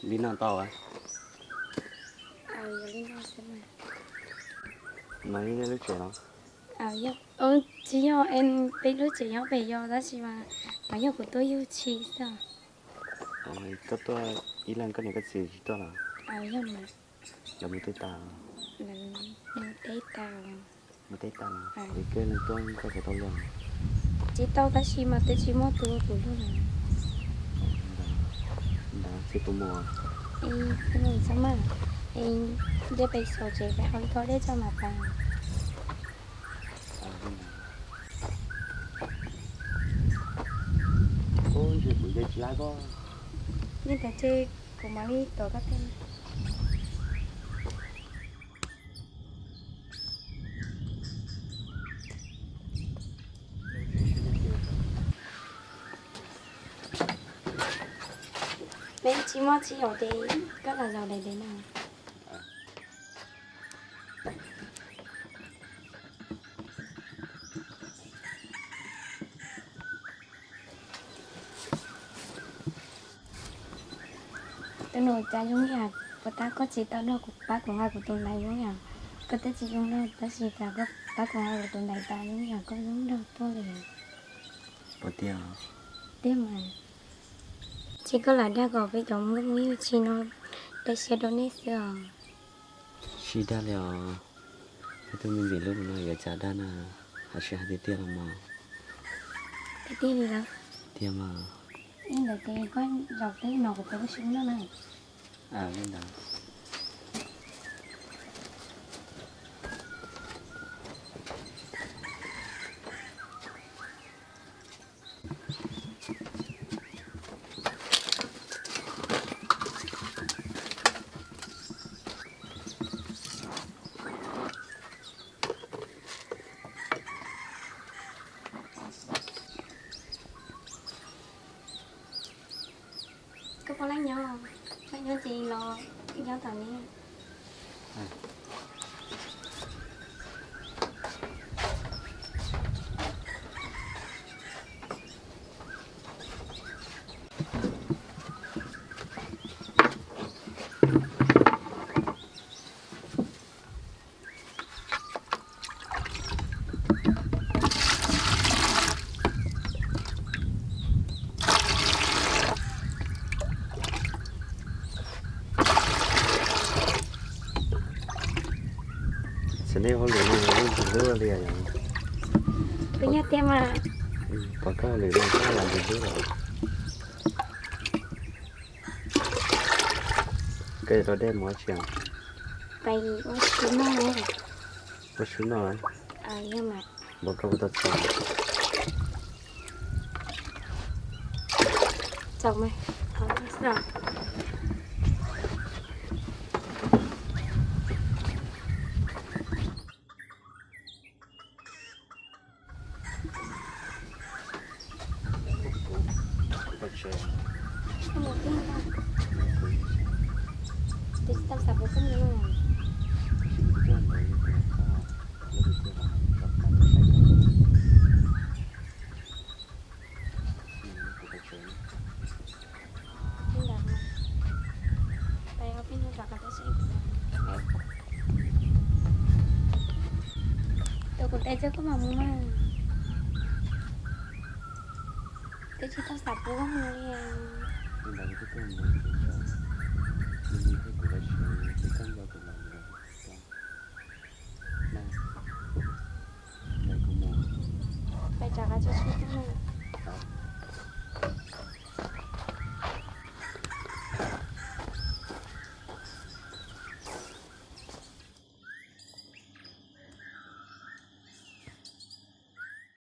Li no tau a? No yog nej lub tsev los? Tsis yog, peb lub tsev nyob pem yog, tab sis mas no yog kuv tuaj yug tshis xwb. Koj tuaj ib leeg, koj niam koj txiv tsis tuaj los? Lawv mus teb tas. Mus teb tas los? Es koj leej tuaj koj puas tau luag? Tsis tau, tab sis mas twb tsis muaj tus ua kuv luag. Ntawd tsis pub mus. Mus txog mas, nce pem saum tsev pem hau ib khob dej tso mas tas. Ub, ntshe kuv nce tsis laib pob. Nyob ntawd ces kuv mam li tuav koj tes. Peb tsis muaj tsis haum ces koj los zaum daim ntawd na. Tus nus cas zoo yam puas tab koj tsis tau nrog kuv pab kuv nqa kuv tus ntaiv zoo yam. Koj twb tsis zoo nrog tab sis cas koj pab kuv nqa kuv tus ntaiv tas zoo yam koj zoo nrog tuaj li. Puas tiag? Tiag mas. Tsis koj lam dag kom peb cov nkauj muaj yug tshis no dai siab rau nej xwb os. Tsis dag li os. Peb tuaj me ntxim hlub no yuav cas dag na, hais tsis hais tiag tiag los mas. Tiag tiag li lawm. Tiag mas. Li ntawd ces koj zaum teb no kuv pab koj sib noj na. Li ntawd. Koj puas leej nyob? Leej nyob ces los nyob tom ne. Xyov nej hauj lwm no yeej ntxim hlub li os. Kuv nyob tiag mas. Pom koj hauj lwm no koj lam ntxim hlub lawm. Koj yuav rau dej mus ua tsi? Ua sib noj. Ua sib noj? Npaum koj puas tau txaus? Txaus mas. Tus kuv tes coj koj mam mus mas. Twb tsis tau xav pub koj mus li. Li thiab kuv ua si, ces koj nco kuv los mus, koj, no, mus, pais rov qab tso tseg koj na.